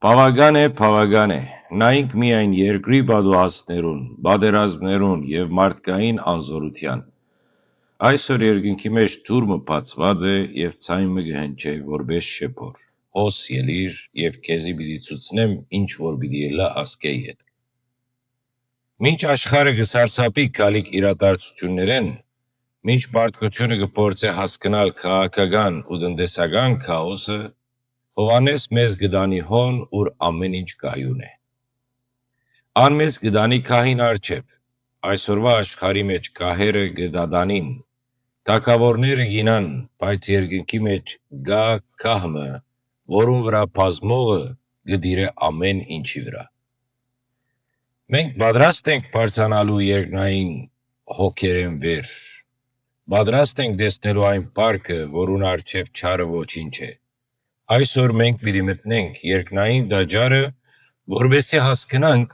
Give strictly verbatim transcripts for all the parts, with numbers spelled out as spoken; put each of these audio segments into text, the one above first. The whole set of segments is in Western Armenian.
Բաւական է, բաւական է։ Նայինք միայն երկրի պատուհասներուն, պատերազմներուն եւ մարդկային անզօրութեան։ Այսօր երկնքի մէջ թուր մը բացուած է եւ ձայն մը կը հնչէ որպէս շեփոր. «Հոս ելիր եւ քեզի պիտի ցուցնեմ ինչ որ պիտի ելլայ ազգէ յետ»։ Մինչ աշխարհը կը սարսափի գալիք իրադարձութիւններէն, մինչ մարդկութիւնը կը փորձէ հասկնալ քաղաքական ու տնտեսական քաոսը, Յովհաննէս մեզ կը տանի հոն, ուր ամէն ինչ կայուն է։ Ան մեզ կը տանի գահին առջեւ։ Այսօրուայ աշխարհի մէջ գահերը կը դատանին, թագաւորները գինան, բայց երկնքի մէջ կայ գահ մը, որուն վրայ բազմողը կը տիրէ ամէն ինչի վրայ։ Մենք պատրաստ ենք բարձրանալու երկնային հոգերէն վեր։ Պատրաստ ենք տեսնելու այն փառքը, որուն առջեւ չարը ոչինչ է։ Այսօր մենք պիտի մտնենք երկնային տաճարը, որպեսզի հասկնանք,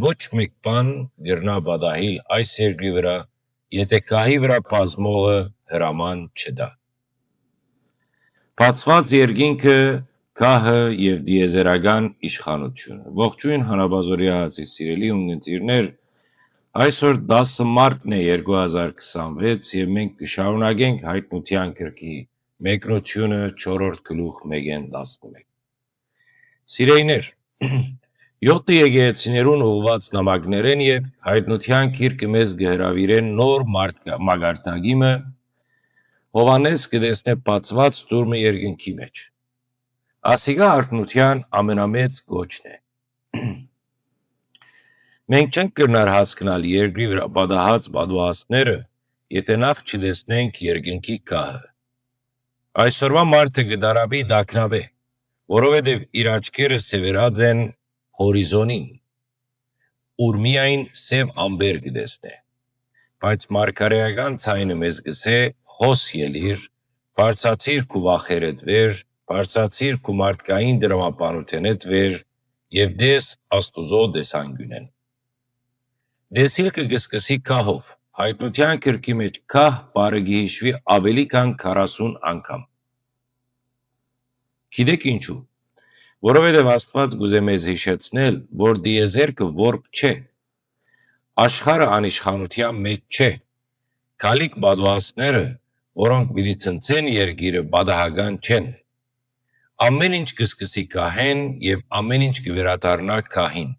ոչ մէկ բան կրնայ պատահիլ այս երկրի վրայ, եթէ գահի վրայ բազմողը հրաման չտայ։ Բացուած երկինքը, գահը եւ տիեզերական իշխանությունը։ Ողջոյն, Հանապազօրեայ Հացի սիրելի ունգընտիրներ, այսօր տասը մարտն է երկու հազար քսանվեց եւ մենք կը շարունակենք Յայտնութեան գրքի մեկնութիւնը չորրորդ գլուխ մէկէն տասնմէկ։ Սիրեյներ, յոթը եկեղեցիներուն ուղղուած նամակներէն եւ Յայտնութեան գիրքը մեզ կը հրաւիրեն նոր մարգ-, մակարդակի մը, Յովհաննէս կը տեսնէ բացուած թուր մը երկնքի մէջ։ Ասիկա արթնութեան ամենամեծ կոչն է։ Մենք չենք կրնար հասկնալ երկրի վրայ պատահած պատուհասները, եթէ նախ չտեսնենք երկնքի գահը։ Այսօրվա մարդը կը տառապի տագնապէ, որովհետեւ իր աչքերը սեւեռած են հորիզոնին, ուր միայն սեւ ամպեր կը տեսնէ։ Բայց մարգարէական ձայնը մեզ կ'ըսէ. «Հոս ելիր, բարձացիր քու վախերդ վեր, բարձացիր քու մարդկային տրամաբանութենէդ վեր եւ տես Աստուծոյ տեսանկիւնէն»։ Տեսիլքը կը սկսի գահով։ Յայտնութեան գրքի մէջ գահ բառը կը յիշուի աւելի քան քառասուն անգամ։ Գիտէք ինչու։ Որովհետեւ Աստուած կ'ուզէ մեզ յիշեցնել, որ տիեզերքը որբ չէ։ Աշխարհը անիշխանութեան մէջ չէ։ Գալիք պատուհասները, որոնք պիտի ցնցեն երկիրը, պատահական չեն։ Ամէն ինչ կը սկսի գահէն եւ ամէն ինչ կը վերադառնայ գահին։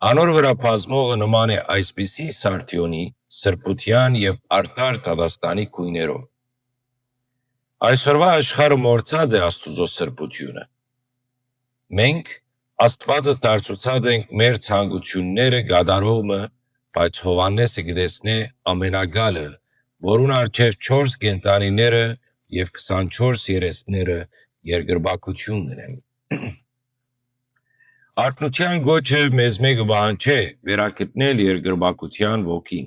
Անոր վրայ բազմողը նման է այսպիսի սարդիոնի, սրբութեան եւ արդար դատաստանի գոյներով։ Այսօրվա աշխարհը մոռցած է Աստուծոյ սրբութիւնը։ Մենք Աստուածը դարձուցած ենք մեր ցանկութիւնները կատարող մը, բայց Յովհաննէսը կը տեսնէ Ամենակալը, որուն առջեւ չորս կենդանիները եւ քսանչորս երեսները երկրպագութիւն կ'ընեն։ Արթնութեան կոչը մեզմէ կը պահանջէ վերագտնել երկրպագութեան ոգին։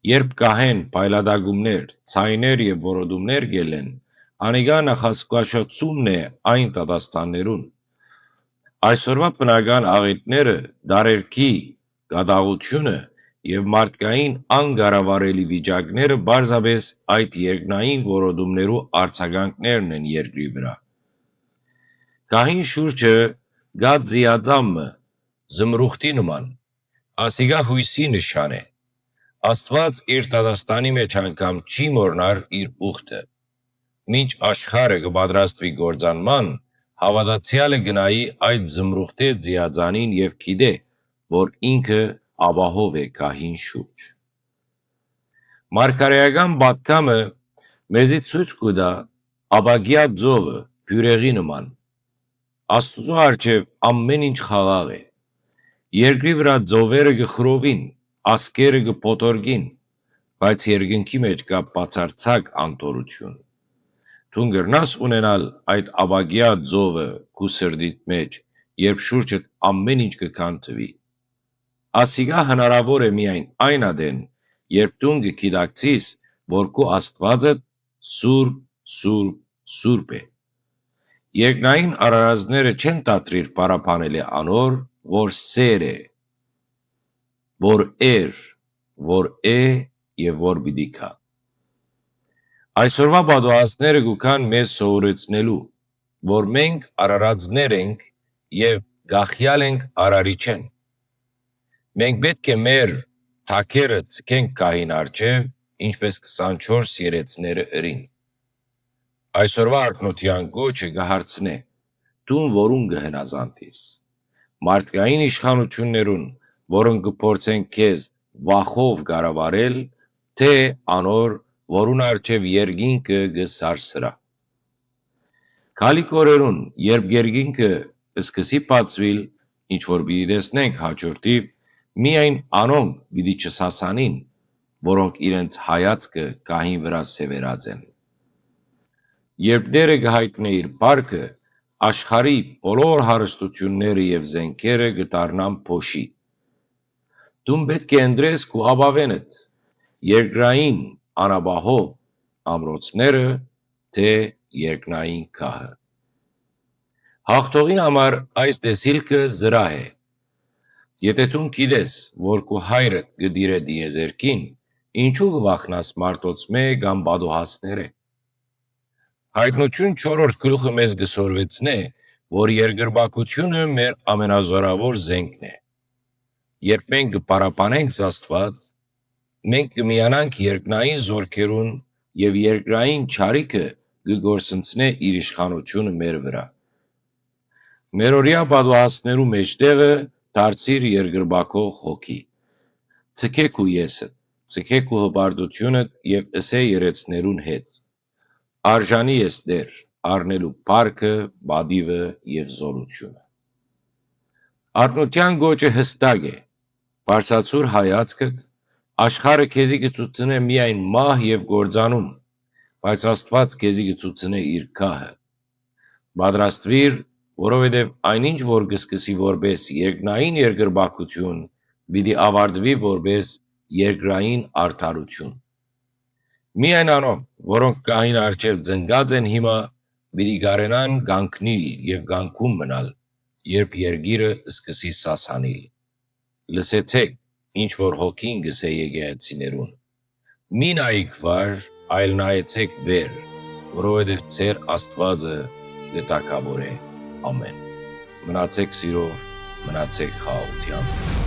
Երբ գահէն փայլատակումներ, ձայներ եւ որոտումներ կ'ելլեն, անիկա նախազգուշացումն է այն դատաստաններուն։ Այսօրուայ բնական աղէտները, դարերքի կատաղութիւնը եւ մարդկային անկառավարելի վիճակները պարզապէս այդ երկնային որոտումներու արձագանքներն են երկրի վրայ։ Գահին շուրջը կայ ձիածան մը, զմրուխտի նման, ասիկա յոյսի նշան է։ Աստուած իր դատաստանի մէջ անգամ չի մոռնար իր ուխտը։ Մինչ աշխարհը կը պատրաստուի կործանման, հաւատացեալը կը նայի այդ զմրուխտէ ձիածանին եւ գիտէ, որ ինքը ապահով է գահին շուրջ։ Մարգարէական պատգամը մեզի ցոյց կու տայ ապակեայ ծովը, բիւրեղի նման։ Աստուծոյ առջեւ ամէն ինչ խաղաղ է։ Երկրի վրայ ծովերը կը խռովին, ազգերը կը փոթորկին, բայց երկնքի մէջ կայ բացարձակ անդորրութիւն։ Դուն կրնաս ունենալ այդ ապակեայ ծովը քու սրտիդ մէջ, երբ շուրջդ ամէն ինչ կը քանդուի։ Ասիկա հնարաւոր է միայն այն ատեն, երբ դուն կը գիտակցիս, որ քու Աստուածդ սուրբ, սուրբ, սուրբ է։ Երկնային արարածները չեն դադրիր փառաբանելէ անոր, որ սէր է, որ էր, որ է եւ որ պիտի գայ։ Այսօրուայ պատուհասները կու գան մեզ սովորեցնելու, որ մենք արարածներ ենք եւ կախեալ ենք Արարիչէն։ Մենք պէտք է մեր թագերը ձգենք գահին առջեւ, ինչպէս քսանչորս երեցները ըրին։ Այսօրվա արտոնութեան կոչը կը հարցնէ. դուն որուն կը հնազանդիս։ Մարդկային իշխանութիւններուն, որոնք կը փորձեն քեզ վախով կառավարել, թէ անոր, որուն առջեւ երկինքը կը սարսռայ։ Քալիք օրերուն, երբ երկինքը սկսի բացուիլ, ինչ որ պիտի տեսնենք հաջորդիւ, միայն անոնք պիտի չսասանին, որոնք իրենց հայացքը գահին վրայ սեւեռած են։ Երբ Տէրը կը յայտնէ իր փառքը, աշխարհի բոլոր հարստութիւնները եւ զէնքերը կը դառնան փոշի։ Դուն պէտք է ընտրես քու ապաւէնդ, երկրային անապահով ամրոցները, թէ երկնային գահը։ Հաղթողին համար այս տեսիլքը զրահ է։ Եթէ դուն գիտես, որ քու հայրը կը տիրէ տիեզերքին, ինչո՞ւ կը վախնաս մարդոցմէ կամ պատուհասներէ։ Յայտնութիւն չորրորդ գլուխը մեզ կը սորվեցնէ, որ երկրպագութիւնը մեր ամենազօրաւոր զէնքն է։ Երբ մենք կը փառաբանենք Աստուած, մենք կը միանանք երկնային զօրքերուն եւ երկրային չարիքը կը գործընծնէ իր իշխանութիւնը մեր վրայ։ Մերօրեայ պատուհասներու մէջտեղը դարձիր երկրպագող հոգի։ Ձգէ քու եսը, ձգէ քու հպարտութիւնը եւ ըսէ երեցներուն հետ. «Արժանի ես, Տէր, առնելու փառքը, պատիվը եւ զօրութիւնը»։ Արտոնութեան կոչը յստակ է։ Բարձրացուր հայացքդ, աշխարհը քեզի կը ցուցնէ միայն մահ եւ կործանում, բայց Աստուած քեզի կը ցուցնէ իր գահը։ Պատրաստուիր, որովհետեւ այնինչ որ կը սկսի որպէս երկնային երկրպագութիւն, պիտի աւարտուի որպէս երկրային արդարութիւն։ Միայն անոնք, որոնք գահին առջեւ ծնկած են հիմա, պիտի կարենան կանգնիլ եւ կանգուն մնալ, երբ երկիրը սկսի սասանիլ։ Լսեցէք, ինչ որ հոգին կ'ըսէ եկեղեցիներուն. «Մի նայիք վար, այլ նայեցէք վեր, որովհետեւ ձեր Աստուածը կը թագաւորէ ամէն»։ Մնացեք սիրով, մնացեք խաղաղութեամբ։